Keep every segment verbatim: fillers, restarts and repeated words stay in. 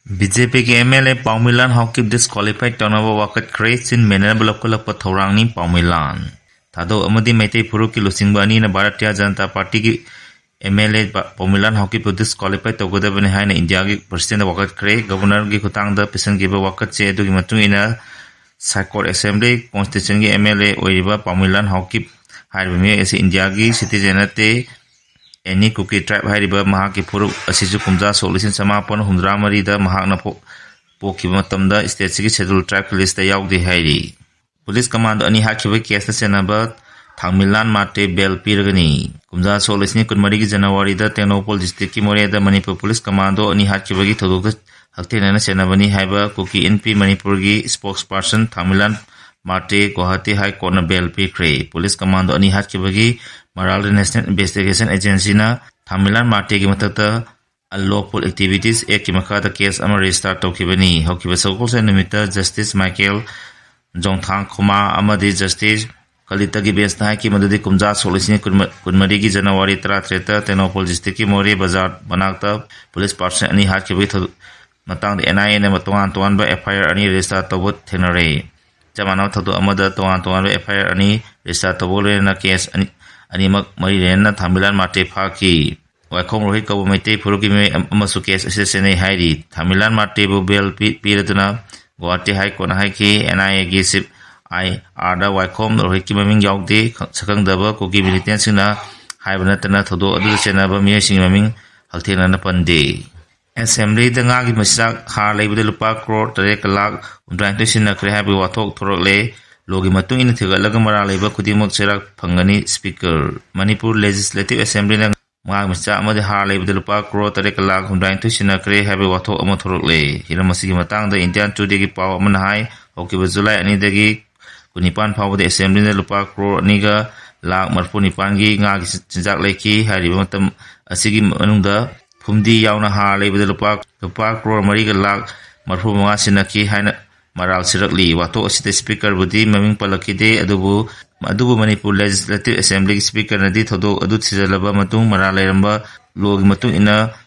B J ꯄꯤꯒꯤ M L A ꯄꯥꯎꯃꯤꯂꯥꯟ Haokip disqualify ꯇꯧꯅꯕ ꯋꯥꯀꯠꯈ꯭ꯔꯦ꯫ ꯆꯤꯟ ꯃꯦꯟꯅꯅꯕ ꯂꯧꯈꯠꯂꯛꯄ ꯊꯧꯔꯥꯡꯅꯤ ꯄꯥꯎꯃꯤꯂꯥꯟ꯫ ꯊꯥꯗꯧ ꯑꯃꯗꯤ ꯃꯩꯇꯩ ꯐꯨꯔꯨꯞꯀꯤ ꯂꯨꯆꯤꯡꯕ ꯑꯅꯤꯅ ꯚꯥꯔꯇꯤꯌꯥ ꯖꯅꯇꯥ ꯄꯥꯔꯇꯤꯒꯤ ꯑꯦꯝ ꯑꯦꯜ ꯑꯦ ꯄꯥꯎꯃꯤꯂꯥꯟ ꯍꯥꯎꯀꯤꯞꯄꯨ ꯗꯤꯁꯀ꯭ꯋꯥꯂꯤꯐꯥꯏ ꯇꯧꯒꯗꯕꯅꯤ ꯍꯥꯏꯅ ꯏꯟꯗꯤꯌꯥꯒꯤ ꯄ꯭ꯔꯁꯤꯗꯦꯟꯗ ꯋꯥꯀꯠꯈ꯭ꯔꯦ꯫ ꯒꯕꯔꯅꯔꯒꯤ ꯈꯨꯠꯊꯥꯡꯗ ꯄꯤꯁꯤꯟꯈꯤꯕ ꯋꯥꯀꯠꯁꯦ ꯑꯗꯨꯒꯤ ꯃꯇꯨꯡ ꯏꯟꯅ ꯁꯥꯏꯀꯣꯠ ꯑꯦꯁꯦꯝꯕ꯭ꯂꯤ ꯀꯣꯟꯁꯇꯤꯇ꯭ꯌꯨꯁꯟꯒꯤ ꯑꯦꯝ ꯑꯦꯜ ꯑꯦ ꯑꯣꯏꯔꯤꯕ ꯄꯥꯎꯃꯤꯂꯥꯟ ꯍꯥꯎꯀꯤꯞ ꯍꯥꯏꯔꯤꯕ ꯃꯤꯑꯣꯏ ꯑꯁꯤ ꯏꯟꯗꯤꯌꯥꯒꯤ ꯁꯤꯇꯤꯖꯦꯟ ꯅꯠꯇꯦ꯫ ꯑꯦꯅꯤ ꯀꯨꯀꯤ ꯇ꯭ꯔꯥꯏꯕ ꯍꯥꯏꯔꯤꯕ ꯃꯍꯥꯛꯀꯤ ꯐꯨꯔꯨꯞ ꯑꯁꯤꯁꯨ ꯀꯨꯝꯖꯥ ꯁꯣꯛ ꯂꯤꯁꯤꯡ ꯆꯃꯥꯄꯟ ꯍꯨꯝꯗ꯭ꯔꯥ ꯃꯔꯤꯗ ꯃꯍꯥꯛꯅ ꯄꯣꯛ-, ꯄꯣꯛꯈꯤꯕ ꯃꯇꯝꯗ ꯁ꯭ꯇꯦꯠꯁꯤꯒꯤ ꯁꯦꯗꯨꯜ ꯇ꯭ꯔꯥꯏꯕꯀꯤ ꯂꯤꯁꯇ ꯌꯥꯎꯗꯦ ꯍꯥꯏꯔꯤ꯫ ꯄꯨꯂꯤꯁ ꯀꯃꯥꯟꯗꯣ ꯑꯅꯤ ꯍꯥꯠꯈꯤꯕꯒꯤ ꯀꯦꯁꯇ ꯆꯦꯟꯅꯕ ꯊꯥꯡꯃꯤꯂꯥꯟ ꯃꯥꯔꯇꯦ ꯕꯦꯜ ꯄꯤꯔꯒꯅꯤ꯫ ꯀꯨꯝꯖꯥ ꯁꯣꯛ ꯂꯤꯁꯤꯡ ꯀꯨꯟꯃꯔꯤꯒꯤ ꯖꯅꯋꯥꯔꯤꯗ ꯇꯦꯡꯅꯧꯄꯜ ꯗꯤꯁꯇ꯭ꯔꯤꯛꯀꯤ ꯃꯣꯔꯦꯗ ꯃꯅꯤꯄꯨꯔ ꯄꯨꯂꯤꯁ ꯀꯃꯥꯟꯗꯣ ꯑꯅꯤ ꯍꯥꯠꯈꯤꯕꯒꯤ ꯊꯧꯗꯣꯛꯇ ꯍꯛꯊꯦꯡꯅꯅ ꯆꯦꯟꯅꯕꯅꯤ ꯍꯥꯏꯕ ꯀꯨꯀꯤ ꯏꯟꯄꯤ ꯃꯅꯤꯄꯨꯔꯒꯤ ꯁ꯭ꯄꯣꯛꯁ ꯄꯥꯔꯁꯟ ꯊꯥꯡꯃꯤꯂꯥꯟ ꯃꯥꯔꯇꯦ ꯒꯨꯋꯥꯍꯥꯇꯤ ꯍꯥꯏ ꯀꯣꯔꯠꯅ ꯕꯦꯜ ꯄꯤꯈ꯭ꯔꯦ꯫ ꯄꯨꯂꯤꯁ ꯀꯃꯥꯟꯗꯣ ꯑꯅꯤ ꯍꯥꯠꯈꯤꯕꯒꯤ ꯃꯔꯥꯜꯗ ꯅꯦꯁꯅꯦꯜ ꯏꯟꯚꯦꯁꯇꯤꯒꯦꯁꯟ ꯑꯦꯖꯦꯟꯁꯤꯅ ꯊꯥꯡꯃꯤꯂꯥꯟ ꯃꯥꯔꯇꯦꯒꯤ ꯃꯊꯛꯇ ꯑꯟꯂꯣꯐꯨꯜ ꯑꯦꯛꯇꯤꯚꯤꯇꯤꯁ ꯑꯦꯛꯀꯤ ꯃꯈꯥꯗ ꯀꯦꯁ ꯑꯃ ꯔꯦꯖꯤꯁꯇꯥꯔ ꯇꯧꯈꯤꯕꯅꯤ꯫ ꯍꯧꯈꯤꯕ ꯁꯒꯣꯜꯁꯦꯟ ꯅꯨꯃꯤꯠꯇ ꯖꯁꯇꯤꯁ ꯃꯥꯏꯀꯦꯜ ꯖꯣꯡꯊꯥꯡ ꯈꯣꯃꯥ ꯑꯃꯗꯤ ꯖꯁꯇꯤꯁ ꯀꯂꯤꯇꯒꯤ ꯕꯦꯟꯁꯅ ꯍꯥꯏꯈꯤ ꯃꯗꯨꯗꯤ ꯀꯨꯝꯖꯥ ꯁꯣꯛ ꯂꯤꯁꯤꯡ ꯀꯨꯟꯃꯔꯤꯒꯤ ꯖꯅꯋꯥꯔꯤ ꯇꯔꯥꯇꯔꯦꯠꯇ ꯇꯦꯡꯅꯧꯄꯜ ꯗꯤꯁꯇ꯭ꯔꯤꯛꯀꯤ ꯃꯣꯔꯦ ꯕꯖꯥꯔ ꯃꯅꯥꯛꯇ ꯄꯨꯂꯤꯁ ꯄꯥꯔꯁꯟ ꯑꯅꯤ ꯍꯥꯠꯈꯤꯕꯒꯤ ꯊꯧ-, ꯃꯇꯥꯡꯗ ꯑꯦꯟ ꯑꯥꯏ ꯑꯦꯅ ꯇꯣꯉꯥꯟ ꯇꯣꯉꯥꯟꯕ ꯑꯦꯐ ꯑꯥꯏ ꯑꯥꯔ ꯑꯅꯤ ꯔꯦꯖꯤꯁꯇꯥꯔ ꯇꯧꯕ ꯊꯦꯡꯅꯔꯦ꯫ ꯆꯞ ꯃꯥꯟꯅꯕ ꯊꯧꯗꯣꯛ ꯑꯃꯗ ꯇꯣꯉꯥꯟ ꯇꯣꯉꯥꯟꯕ ꯑꯦꯐ ꯑꯥꯏ ꯑꯥꯔ ꯑꯅꯤ ꯔꯦꯖꯤꯁꯇꯥꯔ ꯇꯧꯕꯒ ꯂꯣꯏꯅꯅ ꯀꯦꯁ ꯑꯅꯤ, ꯑꯅꯤꯃꯛ ꯃꯔꯤ ꯂꯩꯅꯅ ꯊꯥꯡꯃꯩꯕꯟ ꯃꯥꯔꯇꯦ ꯐꯥꯈꯤ꯫ ꯋꯥꯏꯈꯣꯝ ꯔꯣꯍꯤꯠ ꯀꯧꯕ ꯃꯩꯇꯩ ꯐꯨꯔꯨꯞꯀꯤ ꯃꯤꯑꯣꯏ ꯑꯃꯁꯨ ꯀꯦꯁ ꯑꯁꯤꯗ ꯆꯦꯟꯅꯩ ꯍꯥꯏꯔꯤ꯫ ꯊꯥꯡꯃꯩꯕꯟ ꯃꯥꯔꯇꯦꯕꯨ ꯕꯦꯜ ꯄꯤ-, ꯄꯤꯔꯗꯨꯅ ꯒꯨꯋꯥꯍꯥꯇꯤ ꯍꯥꯏ ꯀꯣꯔꯠꯅ ꯍꯥꯏꯈꯤ, ꯑꯦꯟ ꯑꯥꯏ ꯑꯦꯒꯤ ꯆꯤꯐ ꯑꯥꯏ ꯑꯥꯔꯗ ꯋꯥꯏꯈꯣꯝ ꯔꯣꯍꯤꯠꯀꯤ ꯃꯃꯤꯡ ꯌꯥꯎꯗꯦ꯫ ꯈ-, ꯁꯛꯈꯪꯗꯕ ꯀꯨꯀꯤ ꯃꯤꯂꯤꯇꯦꯟꯁꯤꯡꯅ ꯍꯥꯏꯕ ꯅꯠꯇꯅ ꯊꯧꯗꯣꯛ ꯑꯗꯨꯗ ꯆꯦꯟꯅꯕ ꯃꯤꯑꯣꯏꯁꯤꯡꯒꯤ ꯃꯃꯤꯡ ꯍꯛꯊꯦꯡꯅꯅ ꯄꯟꯗꯦ꯫ ꯑꯦꯁꯦꯝꯕ꯭ꯂꯤꯗ ꯉꯥꯒꯤ ꯃꯆꯤꯟꯖꯥꯛ ꯍꯥꯔ ꯂꯩꯕꯗ ꯂꯨꯄꯥ ꯀ꯭ꯔꯣꯔ ꯇꯔꯦꯠꯀ ꯂꯥꯈ ꯍꯨꯝꯗ꯭ꯔꯥꯅꯤꯊꯣꯏ ꯁꯤꯖꯤꯟꯅꯈ꯭ꯔꯦ ꯍꯥꯏꯕꯒꯤ ꯋꯥꯊꯣꯛ ꯊꯣꯔꯛꯂꯦ꯫ ꯂꯣꯒꯤ ꯃꯇꯨꯡ ꯏꯟꯅ ꯊꯤꯒꯠꯂꯒ ꯃꯔꯥꯜ ꯂꯩꯕ ꯈꯨꯗꯤꯡꯃꯛ ꯆꯩꯔꯥꯛ ꯐꯪꯒꯅꯤ ꯁ꯭ꯄꯤꯀꯔ꯫ ꯃꯅꯤꯄꯨꯔ ꯂꯦꯖꯤꯁꯂꯦꯇꯤꯚ ꯑꯦꯁꯦꯝꯕ꯭ꯂꯤꯅ ꯉꯥꯒꯤ ꯃꯆꯤꯟꯖꯥꯛ ꯑꯃꯗꯤ ꯍꯥꯔ ꯂꯩꯕꯗ ꯂꯨꯄꯥ ꯀ꯭ꯔꯣꯔ ꯇꯔꯦꯠꯀ ꯂꯥꯈ ꯍꯨꯝꯗ꯭ꯔꯥꯅꯤꯊꯣꯏ ꯁꯤꯖꯤꯟꯅꯈ꯭ꯔꯦ ꯍꯥꯏꯕꯒꯤ ꯋꯥꯊꯣꯛ ꯑꯃ ꯊꯣꯔꯛꯂꯦ꯫ ꯍꯤꯔꯝ ꯑꯁꯤꯒꯤ ꯃꯇꯥꯡꯗ ꯏꯟꯗꯤꯌꯥꯟ ꯇꯨꯗꯦꯒꯤ ꯄꯥꯎ ꯑꯃꯅ ꯍꯥꯏ, ꯍꯧꯈꯤꯕ ꯖꯨꯂꯥꯏ ꯑꯅꯤꯗꯒꯤ ꯀꯨꯟꯅꯤꯄꯥꯟ ꯐꯥꯎꯕꯗ ꯑꯦꯁꯦꯝꯕ꯭ꯂꯤꯅ ꯂꯨꯄꯥ ꯀ꯭ꯔꯣꯔ ꯑꯅꯤꯒ ꯂꯥꯈ ꯃꯔꯤꯐꯨ ꯅꯤꯄꯥꯟꯒꯤ ꯉꯥꯒꯤ ꯆꯤꯟꯖꯥꯛ ꯂꯩꯈꯤ꯫ ꯍꯥꯏꯔꯤꯕ ꯃꯇꯝ ꯑꯁꯤꯒꯤ ꯃꯅꯨꯡꯗ ꯐꯨꯝꯗꯤ ꯌꯥꯎꯅ ꯍꯥꯔ ꯂꯩꯕꯗ ꯂꯨꯄꯥ, ꯂꯨꯄꯥ ꯀ꯭ꯔꯣꯔ ꯃꯔꯤꯒ ꯂꯥꯈ ꯃꯔꯤꯐꯨ ꯃꯉꯥ ꯁꯤꯟꯅꯈꯤ ꯍꯥꯏꯅ ꯃꯔꯥꯜ ꯁꯤꯔꯛꯂꯤ꯫ ꯋꯥꯊꯣꯛ ꯑꯁꯤꯗ ꯁ꯭ꯄꯤꯀꯔꯕꯨꯗꯤ ꯃꯃꯤꯡ ꯄꯜꯂꯛꯈꯤꯗꯦ, ꯑꯗꯨꯕꯨ, ꯑꯗꯨꯕꯨ ꯃꯅꯤꯄꯨꯔ ꯂꯦꯖꯤꯁꯂꯦꯇꯤꯚ ꯑꯦꯁꯦꯝꯕ꯭ꯂꯤꯒꯤ ꯁ꯭ꯄꯤꯀꯔꯅꯗꯤ ꯊꯧꯗꯣꯛ ꯑꯗꯨ ꯊꯤꯖꯤꯜꯂꯕ ꯃꯇꯨꯡ ꯃꯔꯥꯜ ꯂꯩꯔꯝꯕ ꯂꯣꯒꯤ ꯃꯇꯨꯡ ꯏꯟꯅ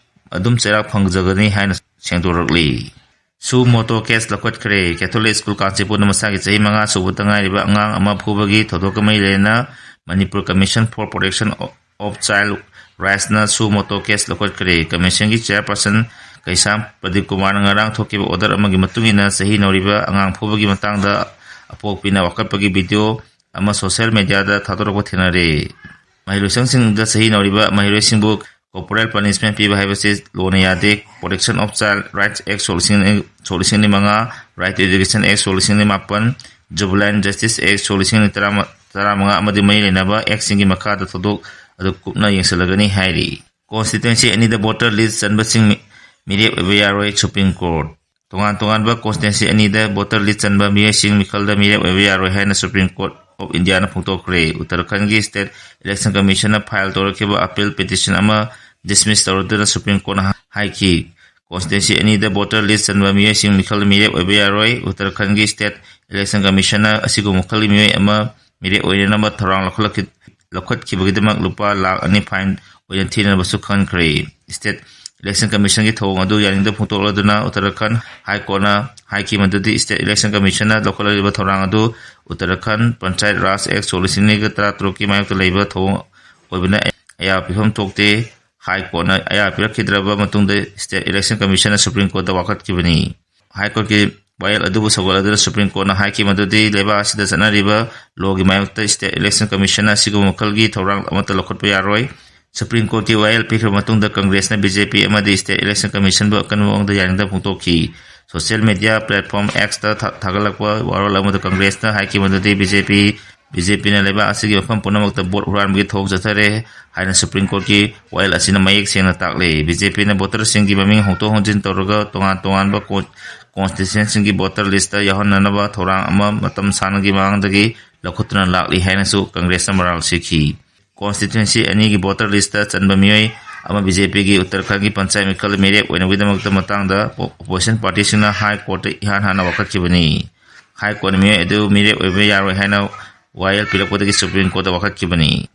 ꯑꯗꯨꯝ ꯆꯩꯔꯥꯛ ꯐꯪꯖꯒꯅꯤ ꯍꯥꯏꯅ ꯁꯦꯡꯗꯣꯔꯛꯂꯤ꯫ ꯁꯨ ꯃꯣꯇꯣ ꯀꯦꯁ ꯂꯧꯈꯠꯈ꯭ꯔꯦ꯫ ꯀꯦꯊꯣꯂꯤꯛ ꯁ꯭ꯀꯨꯜ ꯀꯥꯟꯆꯤꯄꯨꯔꯗ ꯃꯁꯥꯒꯤ ꯆꯍꯤ ꯃꯉꯥ ꯁꯨꯕꯗ ꯉꯥꯏꯔꯤꯕ ꯑꯉꯥꯡ ꯑꯃ ꯐꯨꯕꯒꯤ ꯊꯧꯗꯣꯛꯀ ꯃꯔꯤ ꯂꯩꯅꯅ Manipur commission for protection of child ꯔꯥꯏꯠꯁꯅ ꯁꯨ ꯃꯣꯇꯣ ꯀꯦꯁ ꯂꯧꯈꯠꯈ꯭ꯔꯦ꯫ ꯀꯃꯤꯁꯟꯒꯤ ꯆꯦꯌꯔꯄꯔꯁꯟ ꯀꯩꯁꯥꯝ ꯄ꯭ꯔꯗꯤꯞ ꯀꯨꯃꯥꯔꯅ ꯉꯔꯥꯡ ꯊꯣꯛꯈꯤꯕ ꯑꯣꯔꯗꯔ ꯑꯃꯒꯤ ꯃꯇꯨꯡ ꯏꯟꯅ ꯆꯍꯤ ꯅꯧꯔꯤꯕ ꯑꯉꯥꯡ ꯐꯨꯕꯒꯤ ꯃꯇꯥꯡꯗ ꯑꯄꯣꯛꯄꯤꯅ ꯋꯥꯀꯠꯄꯒꯤ ꯚꯤꯗꯤꯑꯣ ꯑꯃ ꯁꯣꯁꯤꯌꯦꯜ ꯃꯦꯗꯤꯌꯥꯗ ꯊꯥꯗꯣꯔꯛꯄ ꯊꯦꯡꯅꯔꯦ꯫ ꯃꯍꯩꯔꯣꯏꯁꯪꯁꯤꯡꯗ ꯆꯍꯤ ꯅꯧꯔꯤꯕ ꯃꯍꯩꯔꯣꯏꯁꯤꯡꯕꯨ corporal punishment ꯄꯤꯕ ꯍꯥꯏꯕꯁꯤ ꯂꯣꯅ ꯌꯥꯗꯦ꯫ Protection of Child Rights Act ꯁꯣꯛ ꯂꯤꯁꯤꯡ ꯑꯅꯤ, ꯁꯣꯛ ꯂꯤꯁꯤꯡ ꯑꯅꯤ ꯃꯉꯥ, Right to Education Act ꯁꯣꯛ ꯂꯤꯁꯤꯡ ꯑꯅꯤ ꯃꯥꯄꯟ, Juvenile Justice Act ꯁꯣꯛ ꯂꯤꯁꯤꯡ ꯑꯅꯤ ꯇꯔꯥꯃꯉꯥ ꯑꯃꯗꯤ ꯃꯔꯤ ꯂꯩꯅꯕ actꯁꯤꯡꯒꯤ ꯃꯈꯥꯗ ꯊꯧꯗꯣꯛ ꯑꯗꯨ ꯀꯨꯞꯅ ꯌꯦꯡꯁꯤꯜꯂꯒꯅꯤ ꯍꯥꯏꯔꯤ꯫ Constituency ꯑꯅꯤꯗ voter list ꯆꯟꯕꯁꯤꯡ ꯃꯤ-, ꯃꯤꯔꯦꯞ ꯑꯣꯏꯕ ꯌꯥꯔꯣꯏ, Supreme Court꯫ ꯇꯣꯉꯥꯟ ꯇꯣꯉꯥꯟꯕ constituency ꯑꯅꯤꯗ voter list ꯆꯟꯕ ꯃꯤꯑꯣꯏꯁꯤꯡ ꯃꯤꯈꯜꯗ ꯃꯤꯔꯦꯞ ꯑꯣꯏꯕ ꯌꯥꯔꯣꯏ ꯍꯥꯏꯅ Supreme Court of Indiaꯅ ꯐꯣꯡꯗꯣꯛꯈ꯭ꯔꯦ꯫ ꯎꯠꯇꯔꯥꯈꯟꯗꯒꯤ State Election Commissionꯅ file ꯇꯧꯔꯛꯈꯤꯕ appeal petition ꯑꯃ dismiss ꯇꯧꯔꯗꯨꯅ Supreme Courtꯅ ꯍꯥꯏꯈꯤ, constituency ꯑꯅꯤꯗ voter list ꯆꯟꯕ ꯃꯤꯑꯣꯏꯁꯤꯡ ꯃꯤꯈꯜꯗ ꯃꯤꯔꯦꯞ ꯑꯣꯏꯕ ꯌꯥꯔꯣꯏ꯫ ꯎꯠꯇꯔꯥꯈꯟꯗꯒꯤ State Election Commissionꯅ ꯑꯁꯤꯒꯨꯝꯕ ꯃꯈꯜꯒꯤ ꯃꯤꯑꯣꯏ ꯑꯃ ꯃꯤꯔꯦꯞ ꯑꯣꯏꯅꯅꯕ ꯊꯧꯔꯥꯡ ꯂꯧꯈꯠꯂꯛꯈꯤ-, ꯂꯧꯈꯠꯈꯤꯕꯒꯤꯗꯃꯛ ꯂꯨꯄꯥ ꯂꯥꯈ ꯑꯅꯤ fine ꯑꯣꯏꯅ ꯊꯤꯅꯕꯁꯨ ꯈꯟꯈ꯭ꯔꯦ꯫ State Election Commissionꯒꯤ ꯊꯧꯑꯣꯡ ꯑꯗꯨ ꯌꯥꯅꯤꯡꯗꯕ ꯐꯣꯡꯗꯣꯛꯂꯗꯨꯅ ꯎꯠꯇꯔꯥꯈꯟꯗ High Courtꯅ ꯍꯥꯏꯈꯤ ꯃꯗꯨꯗꯤ State Election Commissionꯅ ꯂꯧꯈꯠꯂꯛꯂꯤꯕ ꯊꯧꯔꯥꯡ ꯑꯗꯨ ꯎꯠꯇꯔꯥꯈꯟꯗ Panchayati Raj Act ꯁꯣꯛ ꯂꯤꯁꯤꯡ ꯑꯅꯤꯒ ꯇꯔꯥꯇꯔꯨꯛꯀꯤ ꯃꯥꯌꯣꯛꯇ ꯂꯩꯕ ꯊꯧꯑꯣꯡ ꯑꯣꯏꯕꯅ ꯑꯌꯥꯕ ꯄꯤꯐꯝ ꯊꯣꯛꯇꯦ꯫ High Courtꯅ ꯑꯌꯥꯕ ꯄꯤꯔꯛꯈꯤꯗ꯭ꯔꯕ ꯃꯇꯨꯡꯗ State Election Commissionꯅ Supreme Courtꯇ ꯋꯥꯀꯠꯈꯤꯕꯅꯤ꯫ High Courtꯀꯤ ꯋꯥꯌꯦꯜ ꯑꯗꯨꯕꯨ ꯁꯧꯒꯠꯂꯗꯨꯅ Supreme Courtꯅ ꯍꯥꯏꯈꯤ ꯃꯗꯨꯗꯤ ꯂꯩꯕꯥꯛ ꯑꯁꯤꯗ ꯆꯠꯅꯔꯤꯕ lawꯒꯤ ꯃꯥꯌꯣꯛꯇ State Election Commissionꯅ ꯑꯁꯤꯒꯨꯝꯕ ꯃꯈꯜꯒꯤ ꯊꯧꯔꯥꯡ ꯑꯃꯠꯇ ꯂꯧꯈꯠꯄ ꯌꯥꯔꯣꯏ꯫ Supreme Courtꯀꯤ ꯋꯥꯌꯦꯜ ꯄꯤꯈ꯭ꯔꯕ ꯃꯇꯨꯡꯗ Congressꯅ BJP ꯑꯃꯗꯤ State Election Commissionꯕꯨ ꯑꯀꯟꯕ ꯃꯑꯣꯡꯗ ꯌꯥꯅꯤꯡꯗꯕ ꯐꯣꯡꯗꯣꯛꯈꯤ꯫ Social media platform Xꯇ ꯊꯥ-, ꯊꯥꯒꯠꯂꯛꯄ ꯋꯥꯔꯣꯜ ꯑꯃꯗ Congressꯅ ꯍꯥꯏꯈꯤ ꯃꯗꯨꯗꯤ BJP, BJPꯅ ꯂꯩꯕꯥꯛ ꯑꯁꯤꯒꯤ ꯃꯐꯝ ꯄꯨꯝꯅꯃꯛꯇ vote ꯍꯨꯔꯥꯟꯕꯒꯤ ꯊꯧꯑꯣꯡ ꯆꯠꯊꯔꯦ ꯍꯥꯏꯅ Supreme Courtꯀꯤ ꯋꯥꯌꯦꯜ ꯑꯁꯤꯅ ꯃꯌꯦꯛ ꯁꯦꯡꯅ ꯇꯥꯛꯂꯦ꯫ BJPꯅ voterꯁꯤꯡꯒꯤ ꯃꯃꯤꯡ ꯍꯣꯡꯗꯣꯛ ꯍꯣꯡꯖꯤꯟ ꯇꯧꯔꯒ ꯇꯣꯉꯥꯟ ꯇꯣꯉꯥꯟꯕ con-, constituencyꯁꯤꯡꯒꯤ voter listꯇ ꯌꯥꯎꯍꯟꯅꯅꯕ ꯊꯧꯔꯥꯡ ꯑꯃ ꯃꯇꯝ ꯁꯥꯡꯅꯒꯤ ꯃꯃꯥꯡꯗꯒꯤ ꯂꯧꯈꯠꯇꯨꯅ ꯂꯥꯛꯂꯤ ꯍꯥꯏꯅꯁꯨ Congressꯅ ꯃꯔꯥꯜ ꯁꯤꯈꯤ꯫ Constituency ꯑꯅꯤꯒꯤ voter listꯇ ꯆꯟꯕ ꯃꯤꯑꯣꯏ ꯑꯃ BJPꯒꯤ ꯎꯠꯇꯔꯥꯈꯟꯗꯒꯤ Panchayati ꯃꯤꯈꯜ ꯃꯤꯔꯦꯞ ꯑꯣꯏꯅꯕꯒꯤꯗꯃꯛꯇ ꯃꯇꯥꯡꯗ opposition partyꯁꯤꯡꯅ High Courtꯇ ꯏꯍꯥꯟ ꯍꯥꯟꯅ ꯋꯥꯀꯠꯈꯤꯕꯅꯤ꯫ High Courtꯅ ꯃꯤꯑꯣꯏ ꯑꯗꯨ ꯃꯤꯔꯦꯞ ꯑꯣꯏꯕ ꯌꯥꯔꯣꯏ ꯍꯥꯏꯅ ꯋꯥꯌꯦꯜ ꯄꯤꯔꯛꯄꯗꯒꯤ Supreme Courtꯇ ꯋꯥꯀꯠꯈꯤꯕꯅꯤ꯫